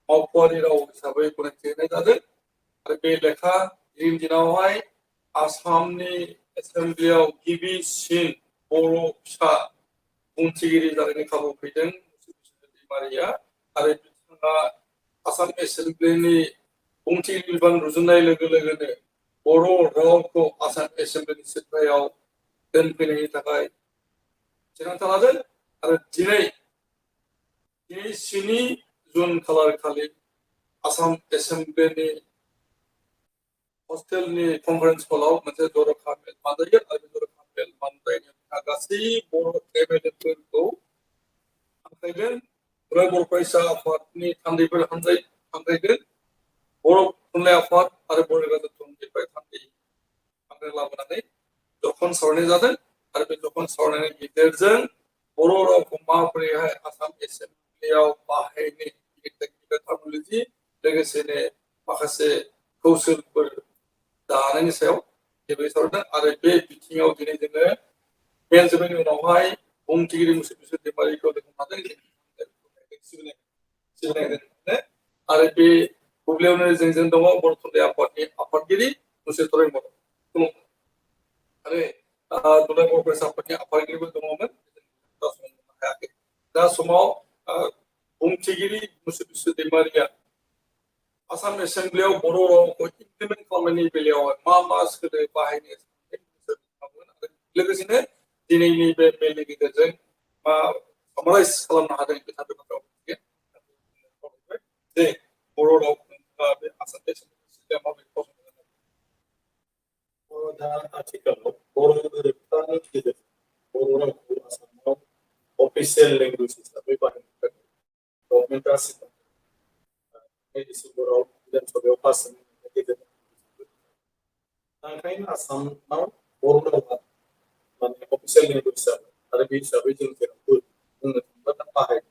मावख'आरि राव हिसाबै गनायथि होनाय जादों आरो बे लेखा दिनैनि दिनावहाय आसामनि एसेमब्लियाव गिबिसिन बर' फिसा बुंथिगिरि जानायनि खाबु फैदों दैमारिया आरो बिथाङा आसाम एसेमब्लिनि बुंथिगिरि बिबान रुजुननाय लोगो लोगोनो बर' रावखौ आसाम एसेमब्लिनि सिददायाव दोनफैनायनि थाखाय थिरांथा लादों आरो दिनै 7 जुन खालार खालि आसाम एसेमब्लिनि हस्टेलनि कनफारेन्स हलाव मोनसे जर'खा मेल बानायो आरो जर'खा मेल बानायनायाव गासै बर' एमएलएफोरखौ हांख्रायगोन बर' फरायसा आफादनि थान्दैफोर हांख्रायगोन बर' थुनलाइ आफाद आरो बर' रायजो थुनलाइनिफ्राय थान्दै लाबोनानै जखन सावरायनाय जादों आरो बे जखन सावरायनायनि गेजेरजों बर' रावखौ माबोरैहाय आसाम एसेमब्लियाव बाहायनो टेक्निकेल लोगोसेनो माखासे कौशलफोर दानायनि सायाव जेबो सावरायदों आरो बे बिथिङाव दिनै जोङो मेल जोबनायनि उनावहाय बुंथिगिरि मुसुर दैमारिखौ सिबिनाय आरो बे बुब्लियावनो जोंजों दङ बर' थुनलाइ आफादनि आफादगिरि मुसुर बर' आरो थुनलाइ बर' फरायसा आफादनि आफादगिरिबो दङमोन हायाखै दा समाव बुंथिगिरि मुसुर दैमारिया आसाम एसेमब्लियाव बर' रावखौ इमप्लिमेन्ट खालामनायनि बेलायाव मा सोदोब बाहायनो लोगोसेनो दिनैनि बे मेलनि गेजेरजों मा सामाराइज खालामनो हादों जे बर' रावखौ बे आसाम एसेमब्लियाव माबोरै फसंनो दा आथिखालाव बर' गोरोबथानि गेजेरजों बर' रावखौ आसामाव अफिसियेल लेंगुवेज हिसाबै बाहायनो थाखाय गभर्नमेन्टआ डिसेम्बराव विधानसभायाव पास जानायनि गेजेरजों दा ओंखायनो आसामाव बर' रावा माने अफिसियेल लेंगुवेज हिसाबै आरो बे हिसाबै जों जेरावबो बुंनो थाङोब्ला दा बाहायनो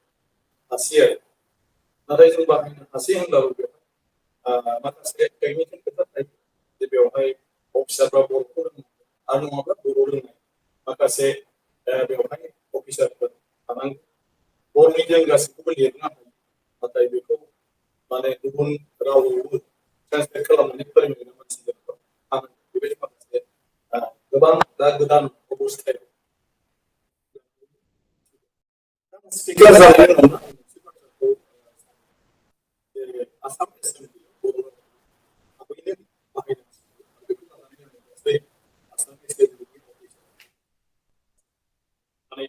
हासै आरो नाथाय जों बाहायनो हासै होनब्लाबो बेवहाय माखासे टेकनिकेल खोथा थायो जे बेवहाय अफिसारफ्रा बर'खौ रोंनांगोन आरो नङाब्ला बर' रोंनाय माखासे बेवहाय अफिसारफोर थानांगौ बर'नि जों गासैखौबो लिरनो हायो नाथाय बेखौ माने गुबुन रावआवबो ट्रान्सलेट खालामनानै फोरोंनो मानसिफोरखौ आं बेबायदि माखासे गोबां दा गोदान अबस्थायाव स्पिकार जानायनि उनाव मोनसे बाथ्राखौ जे आसाम एसेमब्लियाव बर' थाबैनो बाहायनांसिगौ बेखौ लानानै आं गासै आसाम एसेमब्लिनि अफिसार माने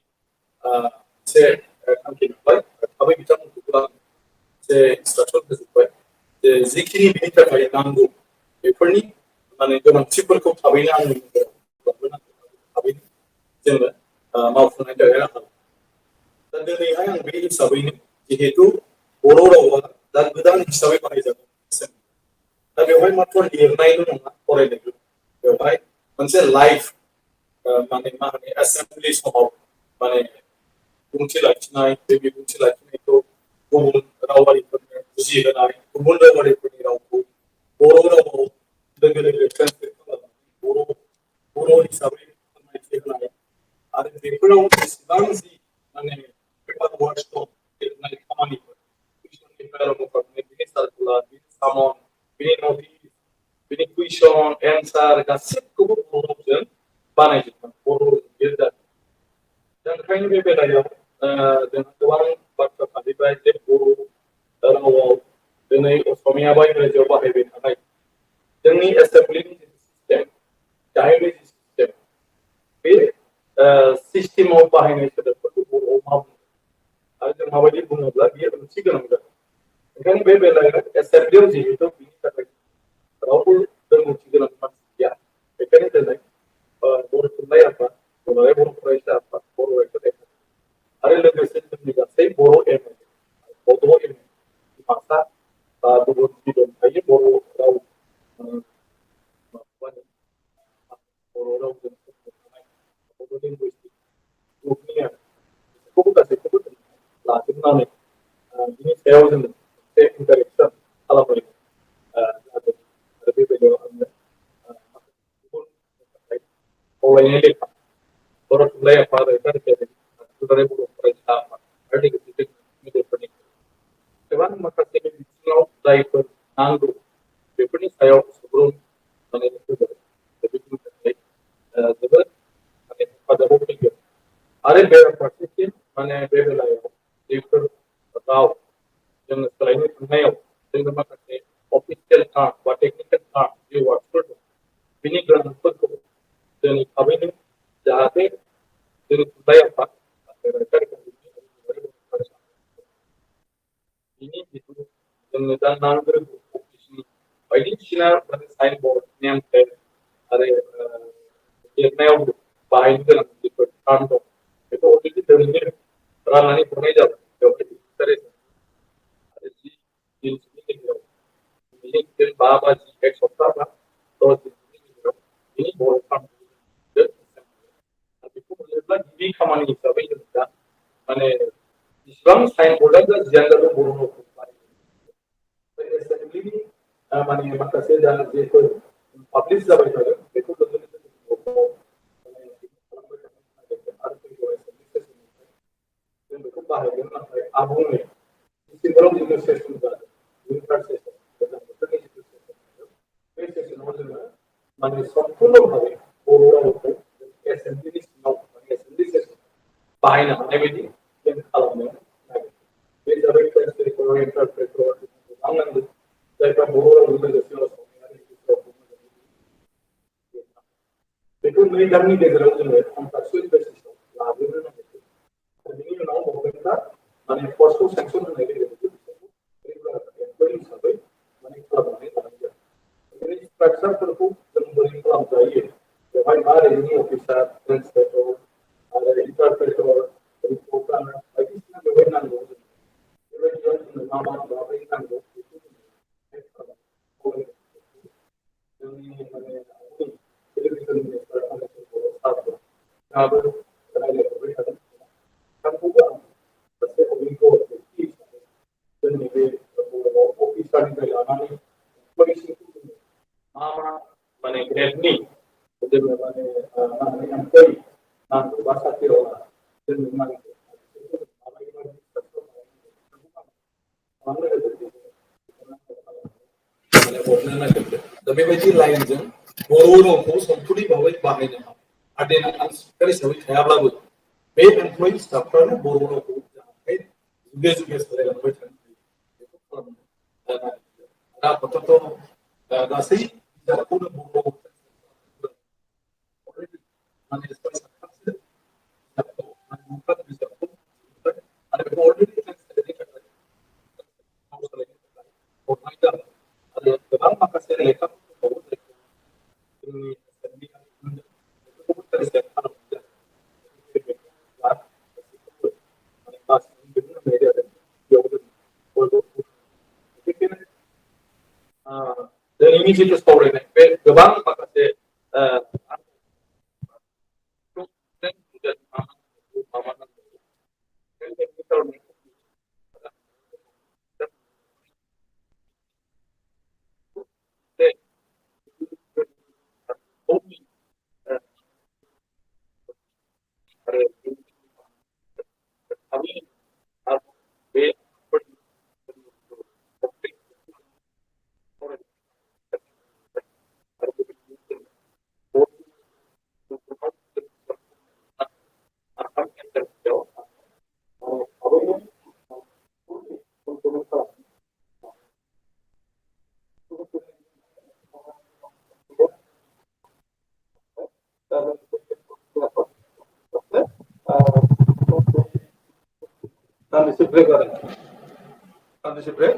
मोनसे थांखि लाबाय थाबै बिथांमोनखौबो आं जे इन्सट्राक्सन होजोब्बाय जे जिखिनि बिनि थाखाय नांगौ बेफोरनि माने गोनांथिफोरखौ थाबैनो आंनि नोजोराव थाबैनो जोङो मावफुंनायनि थाखाय राहा दा दिनैहाय आं बे हिसाबैनो जिहेतु बर' रावा दा गोदान हिसाबै बाहायजादों दा बेवहाय मात्र लिरनायल' नङा फरायनायल' बेवहाय मोनसे लाइफ माने मा होनो एसेमब्लि समाव माने बिबुंथि लाखिनाय बे बिबुंथि लाखिनायखौ गुबुन रावारिफोरनो बुजिहोनाय गुबुन रावारिफोरनि रावखौ बर' रावाव लोगो लोगो ट्रेन्सलेट खालामनानै बर' हिसाबै फोरमायथि होनाय आरो बेफोराव जेसेबां जि माने पेपार वार्क्स दं लिरनाय खामानिफोर बिनि सार्कुलार बिनि सामन बिनि नटिस बिनि कुइसन एन्सार गासिबखौबो बर' रावजों बानायजोबनाय बर' लिरजादों दा ओंखायनो बे बेलायाव जोंहा गोबां बाथ्रा थाहैबाय जे बर' रावाव दिनै असमिया बा इंराजियाव बाहायबाय थानाय जोंनि एसेमब्लिनि सिस्टेम दाइरेक्ट सिस्टेम बे सिस्टेमाव बाहायनाय सोदोबफोरखौ बर'आव मा बुङो आरो जों माबायदि बुङोब्ला बियो ओंथि गोनां जागोन ओंखायनो बे बेलायाव एसेमब्लियाव जिहेतु बिनि थाखाय रावबो रोंगौथि गोनां मानसि गैया बेखायनो दिनै बर' थुनलाइ आफाद दुलाराय बर' फरायसा आफाद बर' रायजो आरो लोगोसे जोंनि गासै बर' एमएलए बड' एमएलए भाषा गुबुन बिदन थायो बर' राव बर' रावजों थानाय बर' लेंगुवेजनि ग्रुपनि आरो बेखौबो गासैखौबो लाजोबनानै बिनि सायाव जोङो मोनसे इन्टारेक्सन खालामनो जादों आरो बे बेलायाव आङो गुबुन थाखाय खावलायनाय लेखा बर' थुनलाइ आफाद दुलाराय बर' फरायसा आफाद आरो लोगोसे जोंनि मिडियाफोरनि गोबां माखासे सायाव सुबुरुन माने होगोन बेफोरनि थाखाय जोबोद माने हेफाजाबाव फैगोन आरो बेराफारसेथिं माने बे बेलायाव बेफोर राव जोङो सोलायनो थांनायाव जोङो माखासे अफिसियेल टार्म बा टेकनिकेल टार्म जि वार्डफोर दं बिनि गोनांथिफोरखौ जों थाबैनो जाहाथे जोंनि थुनलाइ आफाद बिनि जिथु जोंनो दा नांगौ अफिसनि बायदिसिना माने साइन बर्ड नेम प्लेट आरो लिरनायाव बाहायनो गोनां जिफोर टार्म दं बेखौ अलरेडि दिनैनो राननानै हरनाय जाबाय बेवहाय आरो जि दिनसोनि गेजेराव बिनि 5 बा 1 सप्ताह बा 10 दिननि गेजेराव बिनि बर' टार्मखौ बेखौ मोनोब्ला गिबि खामानि हिसाबै जों दा माने इसिबां साइन बर्डआ जियानो जादों बर' रावखौ बाहायनो एसेम्बलिनि माने माखासे दा जेफोर पाब्लिस जाबाय थादों बेखौ जोङो आरो फैगौ एसेम्बलि सेसननिफ्राय जों बेखौ बाहायगोन नाथाय आबुङै डिसेम्बराव जोङो सेसन जादों विंटार सेसन गोजां बोथोरनि जिथु सेसन बे सेसनाव जोङो माने सम्पुर्ण भाबै बर' रावखौ एसेम्बलिनि सिङाव एसेम्बलि सेसन बाहायनो हानाय बायदि जों खालामनो नागिरदों बे जाबाय ट्रेन्सलेटर इन्टारप्रेटर गोबां नांगौ जायफ्रा बर' रावजों लोगोसे असमिया इंलिस रावखौ मोजाङै बेखौ 2 दाननि गेजेराव जोङो कन्ट्राक्चुयेल बेसिसआव लाबोनो नागिरदों आरो बिनि उनाव गभर्नमेन्टआ माने पस्टखौ सेंसन होनाय लोगो लोगो बिसोरखौ रेगुलार एमप्लयि हिसाबै माने खालामनानै लानाय जादों बेनि स्ट्राक्चारफोरखौ जों बोरै खालामजायो बेवहाय मा रेन्जनि अफिसार ट्रेन्सलेटर आरो इन्टारप्रेटर रिपर्टार बायदिसिना बेवहाय नांगौ बेबायदियाव जोंनो मा माबोरै नांगौ बेखौ जोङो जोंनि माने टेलिभिजन मिनिस्टार नोंथाङाबो रायज्लायहरबाय थादों नोंथांखौबो आं सासे अभिज्ञ व्यक्ति हिसाबै जोंनि बे बर'आव अफिसारनिफ्राय लानानै एमप्लयिसिमखौ जोङो मा माने ग्रेडनि जोङो माने मा होनो एमप्लयि नांगौ बा साख्रियावला जोंनो नांगौ बेखौ जों माबायदि माने हरनो नागिरदों दा बेबायदि लाइनजों बर' रावखौ सम्पुर्नि भाबै बाहायनो हायो आरो आं स्पिकार हिसाबै थायाब्लाबो बे एमप्लयि स्टाफफ्रानो बर' रावखौ जाहाथे जुगे जुगे सालायलांबाय थानो हायो बेखौ खालामनो दा आफादथ' गासै बिजाबखौनो बर' अलरेडि माने साथामसो बिजाबखौ माने मोनफ्रोम बिजाबखौ आरो बेखौ अलरेडि ट्रेन्सलेटनि थाखाय हरनाय जाबाय आरो गोबां माखासे लेखाफोर दंबावो जायखौ जोंनि बेफोरखौबो ट्रेन्सलेट खालामनाय जादों माने क्लासनि दिहुननो होनाय जादों बेयाव जों बयबो बेनिखायनो दिनैनि जिथु सावरायनाय बे गोबां माखासे दान्दिसे ब्रेक जादों दान्दिसे ब्रेक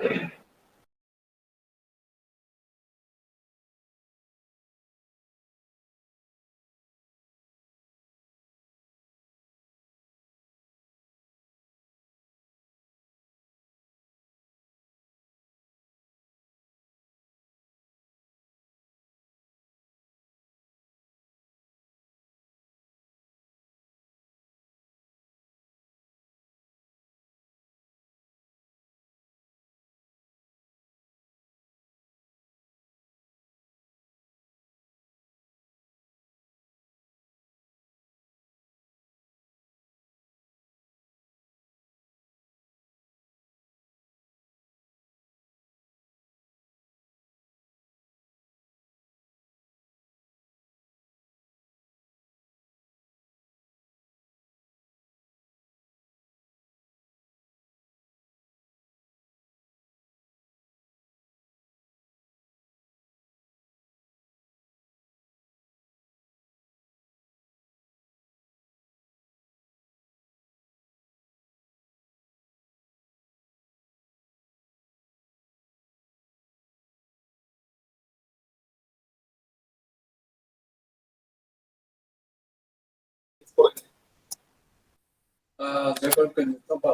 जायफोरखौ नुथावबा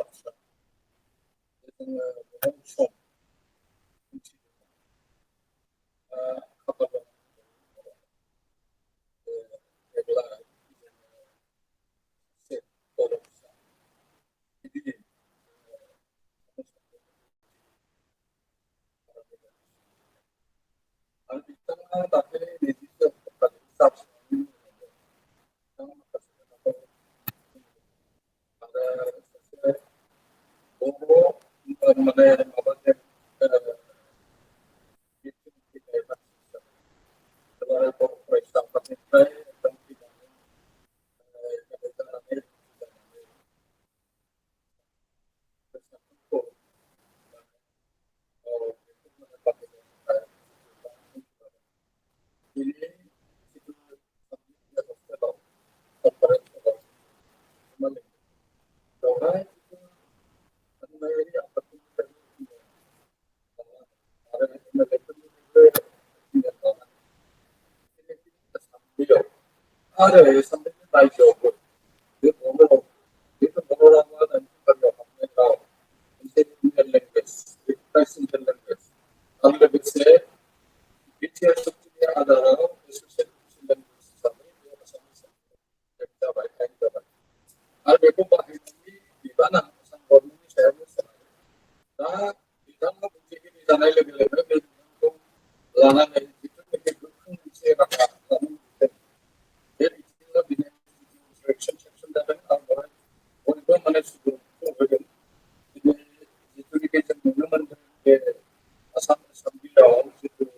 जोङो गोबां सम खाफाल जेब्ला सासे बर' फिसा गिदिर आरो बिथाङा दाख्लै नैजिसे अक्ट'खालि जाफुंसारनायनि उनाव माखासे खोथाखौ आरो सासे बर' माने माबाजों मिथिनाय मानसि हिसाबै बर' फरायसा आफादनिफ्राय एकदम फैनानै जानानै फरायसाफोरखौ दिनै जिथु हस्टेलाव कनफारेन्स हलाव बेवहाय थुनलाइयारि आफादनिफ्रायबो आरो एमएलएफोरनिफ्रायबो opinion लानानै एसामब्लियाव आरो एसामब्लिनि रायजोआवबो बे बर' राव बेफोर बर' रावा दानि हाबनाय राव मोनसे Indian language recognise Indian language आरो लोगोसे बिटिआर सुक्तिनि आधाराव एस'सियेट लेंगुवेज हिसाबै बे आसाम जाबाय आयेन जाबाय आरो बेखौ बाहायनायनि बिबाना आसाम गभर्नमेन्टनि सायावबो सोनारो दा बिथाङा बुंथिगिरि जानाय लोगो लोगो बे बिथांखौ लानानै जिथुनाखि गोख्रों मोनसे राहा लानो लुबैदों बे बिथिङाव दिनै इन्सट्राक्सन सेक्सन जादों आं बेवहाय बयबो माने सुबुरुनखौ होदों दिनै जिथुनाखि जों नुनो मोनदों बे आसाम एसामब्लियाव जिथु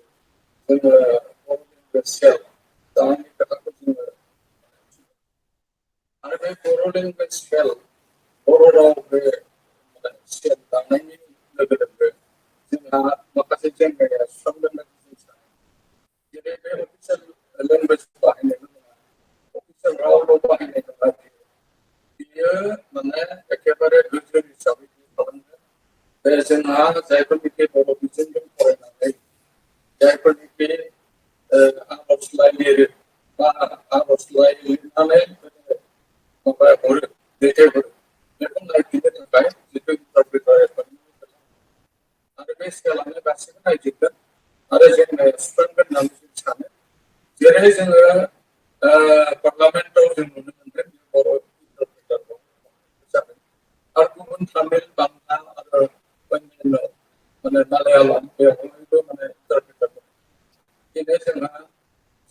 जोङो बर' लेंगुवेज सेल दानायनि खोथाखौ जोङो आरो बे बर' लेंगुवेज सेल बर' राव बे सेल दानायनि लोगो लोगो जोंहा माखासे जेंनाया सुस्रांगोन होननानै जों सानो जेरै बे अफिसियेल लेंगुवेज बाहायनायल' नङा अफिसियेल रावल' बाहायनाय नङा बियो माने एखेबारे गोजोर हिसाबै खालामगोन बे जोंहा जायफोरनिखि बर' बिजोंजों फरायनानै जायफोरनिखि आर'जलाइ लिरो बा आर'जलाइ लिरनानै माबा हरो दैथायहरो बेखौ नायफिननो थाखाय जिथु इन्टारप्रिटार आरो बे सेलानो गासैबो नायजोबगोन आरो जेंनाया सुस्रांगोन होननानै जों सानो जेरै जोङो पार्लामेन्टआव जों नुनो मोनदों बर' इन्टारप्रिटारखौ जादों आरो गुबुन तामिल बांला आरो अन्यान्य माने मालायालाम बेवहायबो माने इन्टारप्रिटार दं दिनै जोंहा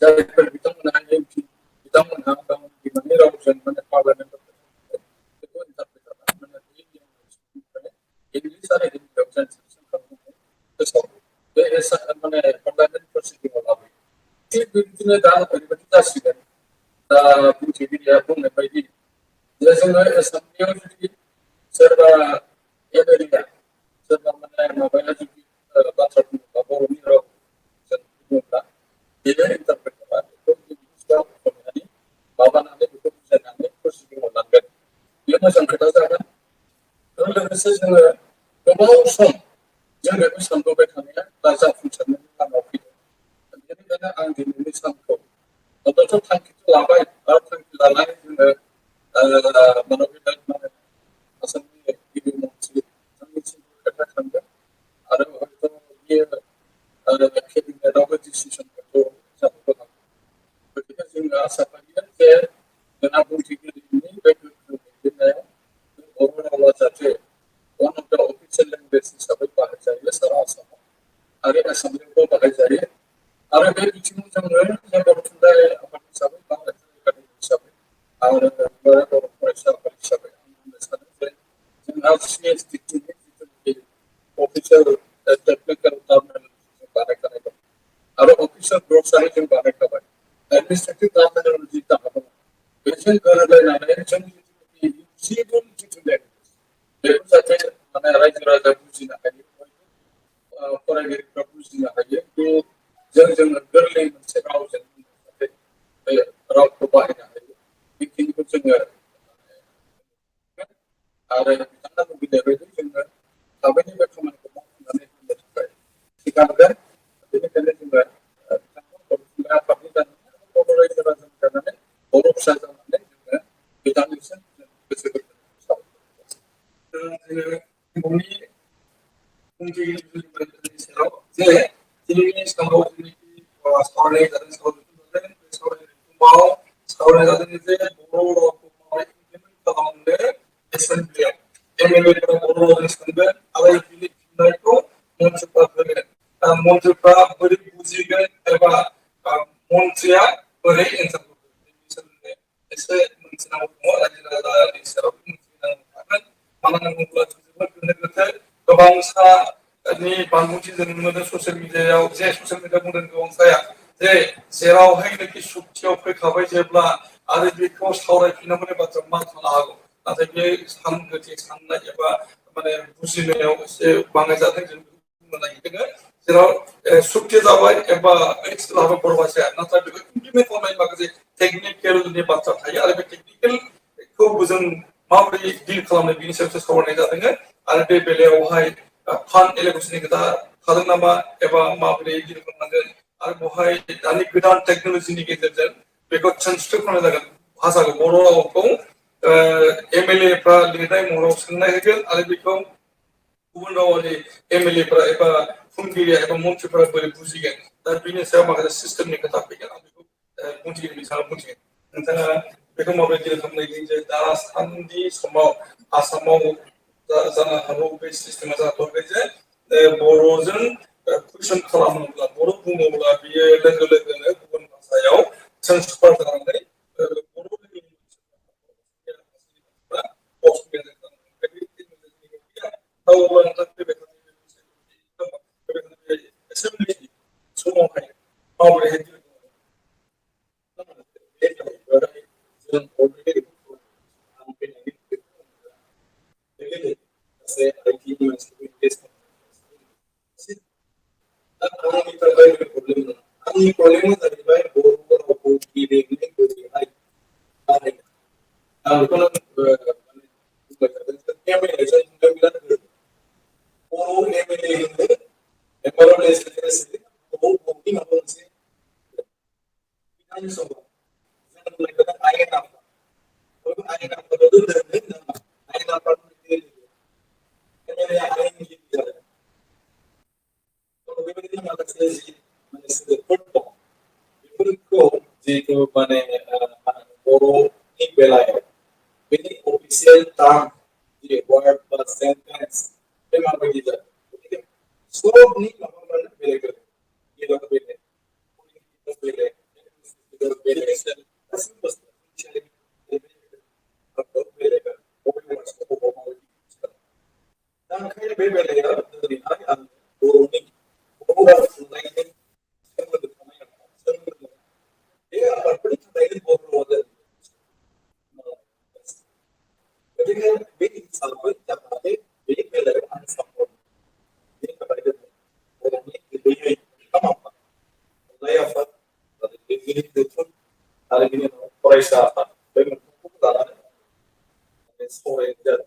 जायफोर बिथांमोनहा एमपि बिथांमोनहा गावनि बिमानि रावजों माने पार्लामेन्टआव बेखौ इन्टारप्रिटार माने बे लेंगुवेजनिफ्राय इंलिस आरो हिन्दीआव ट्रेन्सलेसन खालामनानै फोसावो बे माने पार्लामेन्ट प्रसिडिंआव लाबोयो थिग बेबायदिनो दा ओरैबायदि जासिगोन दा बुंथिगिरिया बुंनाय बायदि जे जोङो एसामब्लियाव जुदि सोरबा एमएलए सोरबा माने माबाया जुदि बाथ्रा बुङोब्ला बर'नि राव जों बुङोब्ला बेनो इन्टारप्रेटारा बेखौ इंलिसाव फोरमायनानै माबानानै बेखौ बुजायनानै प्रसिडिंआव लांगोन बेयो मोजां खोथा जागोन आरो लोगोसे जोङो गोबाव सम जों बेखौ सानबोबाय थानाया दा जाफुंसारनायनि लामायाव फैदों बेनिखायनो आं दिनैनि सानखौ अन्तत' थांखिखौ लाबाय आरो थांखि लानानै जोङो माने आसामनि गिबि मन्थ्रि बिथांनिसिमबो खोथा थांगोन आरो हयथ' बियो केबिनेटआवबो डिसिसनफोरखौ जानोबो हागौ गतिके जोङो आसा फारियो जे जोंहा बुंथिगिरिनि बे गोख्रों दैदेननायाव बर' रावा जाहाथे वान अफ द अफिसियेल लेंगुवेज हिसाबै बाहायजायो सारा आसामाव आरो एसामब्लियावबो बाहायजायो आरो बे बिथिङाव जोङो बर' थुनलाइ आफाद हिसाबै बा एकाडेमि हिसाबै आरो बर' फरायसा आफाद हिसाबै आं बुंनो सानो जे जोंहा सिएसटिटिनि जिथुनाखि अफिसियेल टेक्निकेल टार्मिनेल जों बानायखानाय दं आरो अफिसियेल ग्रसारि जों बानायखाबाय एडमिनिस्ट्रेटिभ टार्मिनेल जि दाना दङ बेजों गोरोबलायनानै जों जिथुनाखि इउजिबोल जिथु लेंगुवेज बेखौ जाहाथे माने रायजो राजा बुजिनो हायो फरायगिरिफ्रा बुजिनो हायो बे जोङो गोरलै मोनसे रावजों जाहाथे बे रावखौ बाहायनो हायो बेखिनिखौ जोङो आरो बिथाङा लुबैनाय बायदि जोङो थाबैनो बे खामानिखौ मावफुंनानै होनो थाखाय सिगांगोन बेनिखायनो जोङो बिथांखौ बर' थुनलाइ आफादनि जानानै बर' रायजो राजानि जानानै बर' फिसा जानानै जोङो बिथांनिसिम जों गोसो गोरबोजों साबायखर सावरायनाय जादों सावरायनाय समाव सावरायनाय जादों जे बर' रावखौ माबोरै इमप्लिमेन्ट खालामनो एसेमब्लियाव एमएलएफोरा बर' रावजों सोंगोन आरो बिनि फिननायखौ मन्थ्रिफ्रा होगोन मन्थ्रिफ्रा बोरै बुजिगोन एबा मन्थ्रिया बोरै एन्सार होगोन बेनि सोमोन्दै एसे मिथिनांगौ दङ रायजो राजानि सेराव मिथिनांगौ थागोन मानो होनना बुङोब्ला जोबोद गोनो गोथो गोबां सानि बांबुंथि जों नुनो मोनो ससियेल मिडियायाव जे ससियेल मिडिया बुंदों गोबां साया जे जेरावहायनोखि सुक्तियाव फैखाबाय जेब्ला आरो बेखौ सावरायफिननो मोननाय बाथ्रा मा थानो हागौ नाथाय बे गोथै साननाय एबा माने बुजिनायाव एसे बाङाय जादों जों बुंनो नागिरदों जेराव सुक्ति जाबाय एबा लाबाय बर' भाषाया नाथाय बेखौ इमप्लिमेन्ट खालामनाय माखासे टेकनिकेलनि बाथ्रा थायो आरो बे टेकनिकेलखौ जों माबोरै डिल खालामनो बिनि सायावसो सावरायनाय जादों आरो बे बेलायावहाय फान्ड एलोकेसननि खोथा थादों नामा एबा माबोरै डिल खालामनांगोन आरो बेवहाय दानि गोदान टेक्न'लजिनि गेजेरजों बेखौ ट्रान्सलेट खालामनाय जागोन भाषाखौ बर' रावखौ एमएलएफ्रा लिरनाय महराव सोंनाय होगोन आरो बेखौ गुबुन रावारि एमएलएफ्रा एबा खुंगिरिया एबा मन्थ्रिफ्रा बोरै बुजिगोन दा बिनि सायाव माखासे सिस्टेमनि खोथा फैगोन आं बेखौ बुंथिगोन बिथाङा बुंथिगोन नोंथाङा बेखौ माबोरै डिल खालामनाय जे दासान्दि समाव आसामाव जानो हागौ बे सिस्टेमा जाथ'वाखै जे बर'जों कुइसन खालामोब्ला बर' बुङोब्ला बियो लोगो लोगोनो गुबुन भाषायाव ट्रेन्सफार जानानै समावहाय माबोरैहाय जों अलरेडि say IT मानसिफोरनि गेजेराव दा आंनि थाखाय बे प्रब्लेम नङा आंनि प्रब्लेमा जाहैबाय बर' रावखौ गेलेनो बोरैहाय बाहायनो आं बेखौनो बुंबाय थादों एमएलए जों बिराद बर' एमएलए होनो एमआरएल एसएससि बर' बर'नि माबा मोनसे बिधान सभा जों बुंनाय जादों आयेन आफाद आयेन आफादाव दोननो नाङा आयेन आफादनि एमएलए आयेननि जादों बेबायदिनो माखासे जि माने सोदोबफोर दं बेफोरखौ जिहेतु माने बर'नि बेलायाव बेनि अफिसियेल टार्म जि वार्ड बा सेन्टेन्स बे माबायदि जादों गतिके सबनि माबाफ्रानो बेलेग बेलेग बेलेग बेलेग गासैबो बुस्थु बेलेग बबे मानसिखौ बबाव माबायदि दा ओंखायनो बे बेलायाव दिनैहाय आं बर'नि बर' राव थुनलाइजों सोमोन्दो थानाय सोमोन्दो बे आबादफोरनि थाखायनो बर' रावा जादों गतिके बे हिसाबै जाहाथे बे बेलायाव आं सापर्ट बेनि थाखाय दिनै बर'नि गुबैयै मोनथाम आफाद थुनलाइ आफाद आरो लिरगिरि गौथुम आरो बिनि उनाव फरायसा आफाद बे मोनथामखौ लानानै सावरायनाय जादों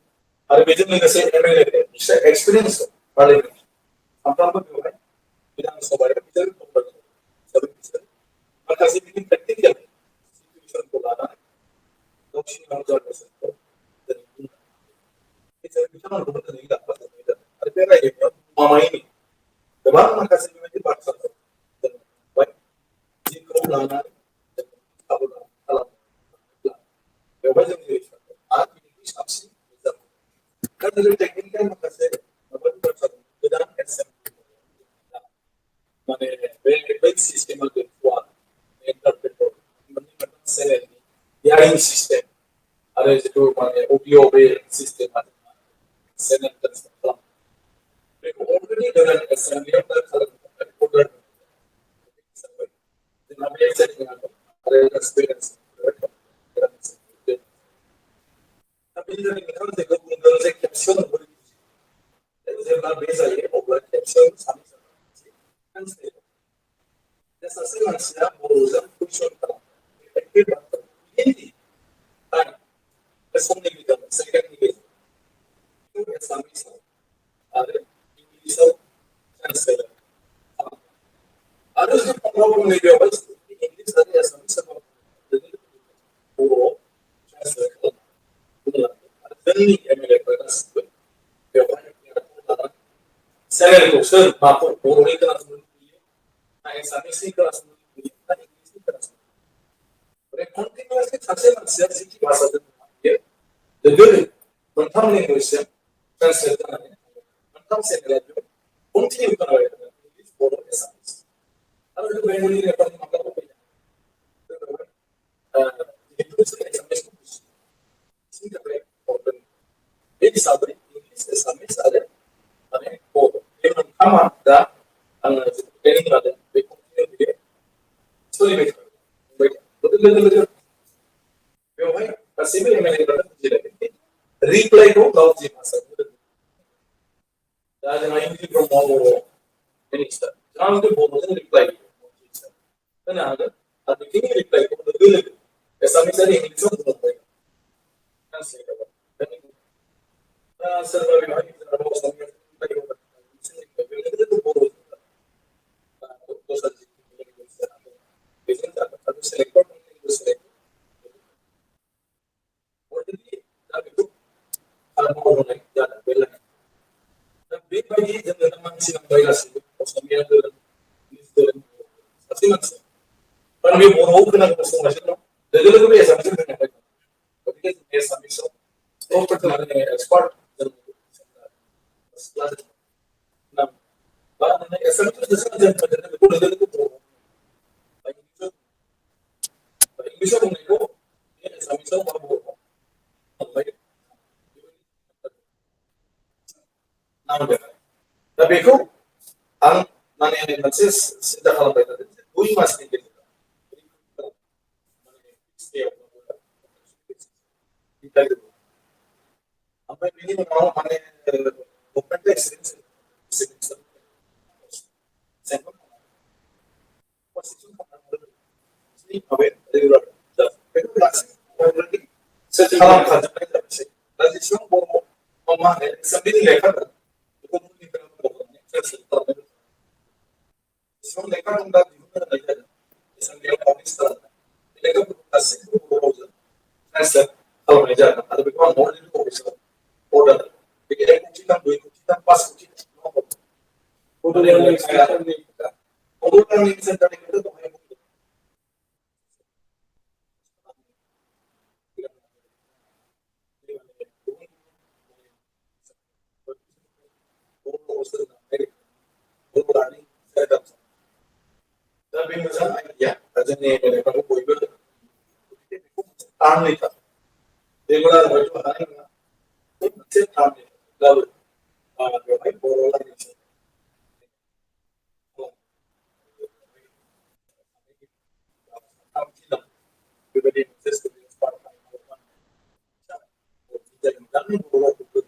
आरो बेजों लोगोसे एमएलए बिसोर एक्सपिरियेन्स पार्लियामेन्ट सानफ्रामबो बेवहाय विधान सभायाव बिसोर बिसोर माखासे बिनि प्रेक्टिकेल सिचुवेसनखौ लानानै गावसिनि अबजारभेसनखौ दिनै बुंनो बिसोर बिथांमोनखौबो दिनै लाफाजोबनाय जादों आरो बे रायज्लायनायाव गमामायैनो गोबां माखासे बेबायदि बाथ्राफोर जों बुंबाय जिखौ लानानै जों साबधान खालामोब्ला बेवहाय जोंनि रैखाखौ आरो बिनिख्रुइ साबसिन जागोन दा जों टेकनिकेल माखासे माबानि बाथ्रा दं गोदान एसेम्बलि माने बे सिस्टेमा गैथ'वा इन्टारप्रेटर मोननै मोनथाम चेनेलनि हियारिं सिस्टेम आरो जिथु माने अडिअ बे सिस्टेमा चेनेल ट्रेन्सफार खालामो बेखौ अलरेडि गोदान एसेम्बलियाव दा खालामनो थाखाय अर्डार हिसाबै जोंहा बे सेटिंआ दं आरो एक्सपिरियेन्स दा बेनि थाखाय नोंथाङा जेखौ बुंदों जे खेबसेयावनो बोरै जेब्ला बे जायो अब्ला खेबसेयावनो सानै साथाम दा सासे मानसिया बर'जों कुइसन खालामो बे बाथ्राखौ बे समनि गेजेराव सेकेन्डनि गेजेराव एसामिसाव आरो इंलिसाव ट्रान्सलेट खालामो आरो जों गावनि बेवहाय इंलिस आरो एसामिस बर'आव ट्रान्सलेट खालामो आरो जोंनि एमएलएफोरा गासिबो बेवहाय लानानै चेनेलखौ सोर माखौ बर'नि खोनासंनो लुबैयो ना एसामिसनि खोनासंनो लुबैयोब्ला इंलिसनि खोनासंनो माने कन्टिनिउसलि सासे मानसिया जिखि भाषाजों बियो लोगो मोनथाम लेंगुवेजजों ट्रान्सलेट जानानै मोनथाम चेनेलाव कन्टिनिउ खोनाबाय थागोन इंलिस बर' एसामिस आरो बेंगलि नेपालि माब्लाबा फैया जिहेतु जों एसामिसखौ बिसिनि थाखाय हरगोन बे हिसाबै इंलिस एसामिस आरो माने बर' बे मोनथामा दा आङो ट्रेनिं लादों बे कन्टिनिउ बियो सोलिबाय थाबाय लोगो लोगो बेवहाय गासैबो एमएलएफोरा बुजिलायगोन रिप्लाइखौ गाव जि भाषाखौ रोङो दा जोंहा इंलिस ब्रह्म बर' मिनिस्टार जोंहा जुदि बर'जों रिप्लाइ होनो हागोन आरो बिथिंनि रिप्लाइखौ लोगो लोगो एसामिस आरो इंलिसाव बुंबाय ट्रान्सलेट जाबाय दा सोरबा बेवहाय जोंहा असमिया लोगो लोगो बर' दस्रा बेजों जागोन सेलेक्टर अलरेडि दा बेखौ मावहोनाय जादों बे लाइन दा बेबायदि जोङो दा मानसि नांबाय गासिबो असमिया धोरोम इंलिस धोरोम सासे मानसि दा बे बर'आव खोनानो संगासिनो दं लोगो लोगो बे एसामिसआव खोनाबाय गतिके जों एसामिसआव प्रफेसनेल एक्सपार्ट जों नाम बा नोङो एसामिसआव जेसेबां जों खोनादों बेखौ लोगो लोगो बर' इंलिसाव बुंनायखौ एसामिसआव बा बर'आव हाबबाय नांगोन दा बेखौ आं माने मोनसे सिन्था खालामबाय थादों जे 2 मासनि गेजेराव माने स्टेयाव ओमफ्राय बेनि उनाव माने गभर्नमेन्ट एक्सिडेन्ट माबाया रेगुलार बेखौ गासैबो अलरेडि सेट खालामखाजोबनाय जाबाय दा जेसेबां बर' मा होनो एसेम्बलिनि लेखा दं बेखौ मुंनिफ्राय बर'नि ट्रेन्सलेट खालामनाय जेसेबां लेखा दं दा दिहुननो होनाय जादों एसेम्बलियाव पाब्लिश खालामनाय बे लेखाफोरखौ गासैबो बर' रावजों ट्रेन्सलेट खालामनाय जादों आरो बेखौ आं अलरेडि अफिसाव order बिगियान कुचितां दुई कुचितां पास कुचितां कम्पिउटारनि सेन्टारनि खोथा दहाय बुंदों दा बे मोजां आइडिया जोंनि एमएलएफोरखौ बयबो बेखौ टार्मनि थाखाय रेगुलार हयथ' हानाय नङा मोनसे टार्मनि थाखायब्लाबो बेवहाय बर' रायज्लायनो बेबायदि मोनसे स्टुडिअ गासै बर' रावखौ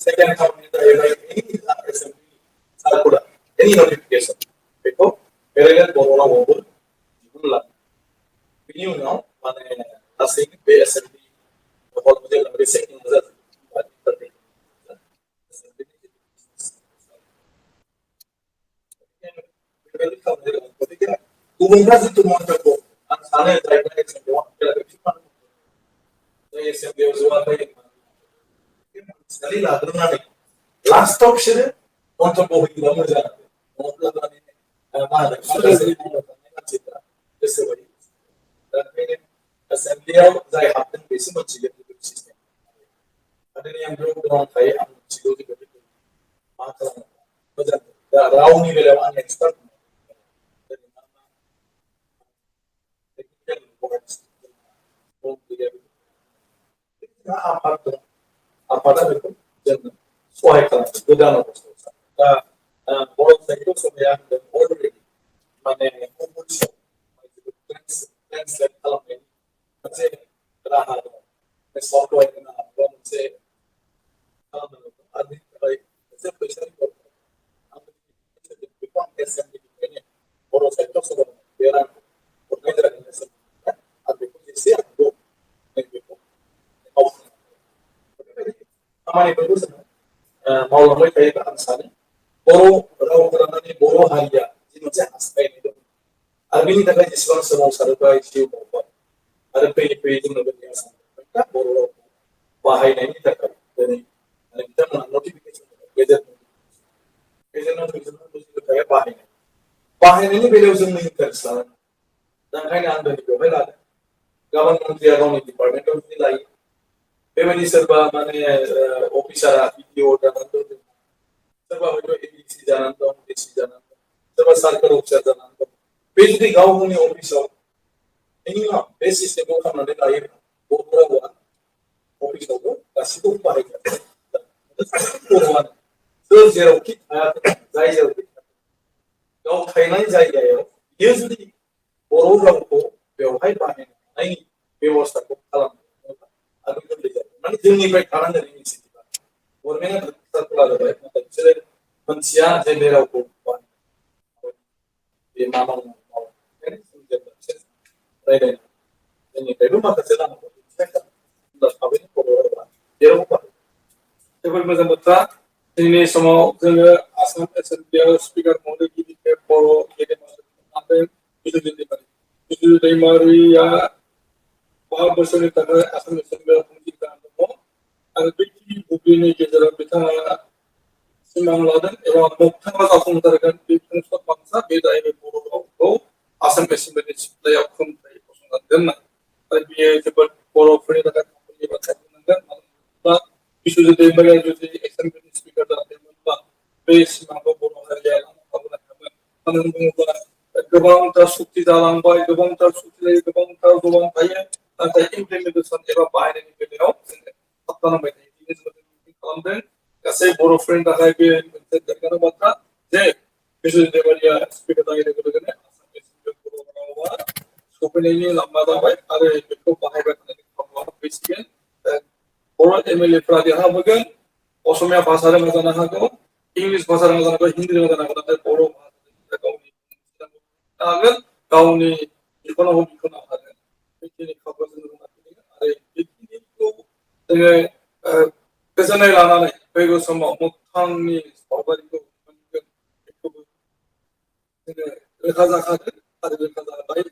second company any notification बेखौ पेरेलल बर' रावावबो दिहुनलाङो बिनि उनाव माने लासैनो बे एसेम्बलि हल जेब्ला बे सेकिं जाजोबो बेबायदि खालामनाय जागोन गतिके गुबुनफ्रा जिथु मन्थ्रखौ आं सानो जायफ्रा एसेम्बलियाव जाय एसेम्बलियाव ज'आखै मिथिनानै लाग्रोनानै लास्टआव बिसोरो मन्थ्रखौ होयोबा मोजां नङाब्ला माने मा होनो माखासे मावनो थांनाय मानसिफ्रा गोसोबायदि दा ओंखायनो एसेम्बलियाव जाय हाबदों बेसो मोनथिगोन बेबायदि सिस्टेम आरो आं बेयाव गोबां थायो आं मिथिगौ जे बेबायदि मा खालामनो मोजां दा रावनि बेलायाव आं एक्सपार्ट आफाद दं आफादा बेखौ जोंनो सहाय खालामो गोदान अबस्थायाव दा बर' साहित्य सभाया होनदों अलरेडि माने ट्रेन्सलेट खालामनायनि मोनसे राहा दं सफ्टवेर माबा मोनसे खालामनो आरो बेनि थाखाय मोनसे फैसानि दरकार बेखौ आं एसेम्बलिनिफ्रायनो बर' साहित्य सभा बे रांखौ हरनाय जादों आरो बेखौ जेसे हागौ बेखौ खामानिफोरखौ जोङो मावलांबाय थायोब्ला आं सानो बर' राव फोरोंनानै बर' हारिया जि मोनसे हास्थायनाय दं आरो बेनि थाखाय जेसेबां सोमावसारोबाय जिउ मावबाय आरो फैयै फैयै जोंनो बे आसाम बर' रावखौ बाहायनायनि थाखाय दिनै बिथांमोना नटिफिकेसन गेजेर नोजोर बाहायनायनि बेलायाव जोंनो इन्टारेस्ट लानांगौ दा ओंखायनो आं दिनै बेवहाय लादों गाबोन मन्थ्रिया गावनि डिपार्टमेन्टआव जुदि लायो बेबायदि सोरबा माने अफिसारा भिडिअ जानानै दं सोरबा हयथ' एडिसि जानानै दं डिसि जानानै दं सोरबा सार्कोल अफिसार जानानै दं बे जुदि गाव गावनि अफिसाव मिनिमाम बे सिस्टेमखौ खालामनानै लायोब्ला बर' रावा अफिसावबो गासिखौबो बाहायगोन सोर जेरावखि थायाखै जाय जेरावखि गाव थानाय जायगायाव बियो जुदि बर' रावखौ बेवहाय बाहायनो हानायनि बेब'स्थाखौ खालामनो आरो गोरलै जागोन माने जोंनिफ्राय थानांगोन इनिसियेटिभआ गभर्नमेन्टआ सार्कुलार होबाय नाथाय बिसोरो मोनथिया जे बे रावखौ बे मा मावनांगौ ओंखायनो जों जेब्ला बिसोर रायज्लायनानै जोंनिफ्रायबो माखासे लामाखौ दिन्थिनांगोन होमब्ला थाबैनो बर' रावा जेरावबो बाहायगोन जोबोद मोजां बाथ्रा दिनैनि समाव जोङो आसाम एसेमब्लियाव स्पिकार महरै गिबि खेब बर' गेदेमा सुबुं बिजुलि दैमारि बिजुलि दैमारिया 5 बोसोरनि थाखाय आसाम एसेमब्लियाव मन्थ्रि जानानै दङ आरो बेखिनि बुब्लिनि गेजेराव बिथाङा सिमां लादों एबा मोगथाङाव जाफुंसारगोन बे फंस्लद बाथ्रा बे जाहैबाय बर' रावखौ आसाम एसेमब्लिनि सिथ्लायाव खुंथाय फसंनानै दोननाय आरो बेयो जोबोद बर'फोरनि थाखाय खामानि बाथ्रा बुंनांगोन मानो होनोब्ला बिजुलि दैमारिया जुदि एसेमब्लिनि स्पिकार जादोंमोनब्ला बे सिमांखौ बर' हारिया लाबोनो हागोन मानो होनोब्ला गोबांथार सुक्ति जालांबाय गोबांथार सुक्ति गोबांथार गोबां थायो नाथाय इमप्लिमेन्टेसन एबा बाहायनायनि बेलायाव जोङो थाबथानांबाय थायो बिनि सोमोन्दै मिटिं खालामदों गासै बर'फोरनि थाखाय बे मोनसे गोग्गाथाव बाथ्रा जे बिजुलि दैमारिया स्पिकार जानाय लोगो लोगोनो आसाम एसेमब्लियाव बर' रावा सफैनायनि लामा जाबाय आरो बेखौ बाहायबाय थानायनि खाबुआ फैसिगोन बर' एमएलएफ्रा देरहाबोगोन असमिया भाषा रोङा जानो हागौ इंलिश भाषा रोङा जानो हागौ हिन्दी रोङा जानो हागौ नाथाय बर' भाषाजों गावनि हागोन गावनि बिफानाव बिफानो हागोन बेखिनि खाबुआ जों रोंना फैगोन आरो बेखिनिखौ जोङो गोजोननाय लानानै फैगौ समाव मोगथांनि सावगारिखौ मोनगोन बेखौबो जोङो रोखा जाखागोन आरो रोखा जाबाय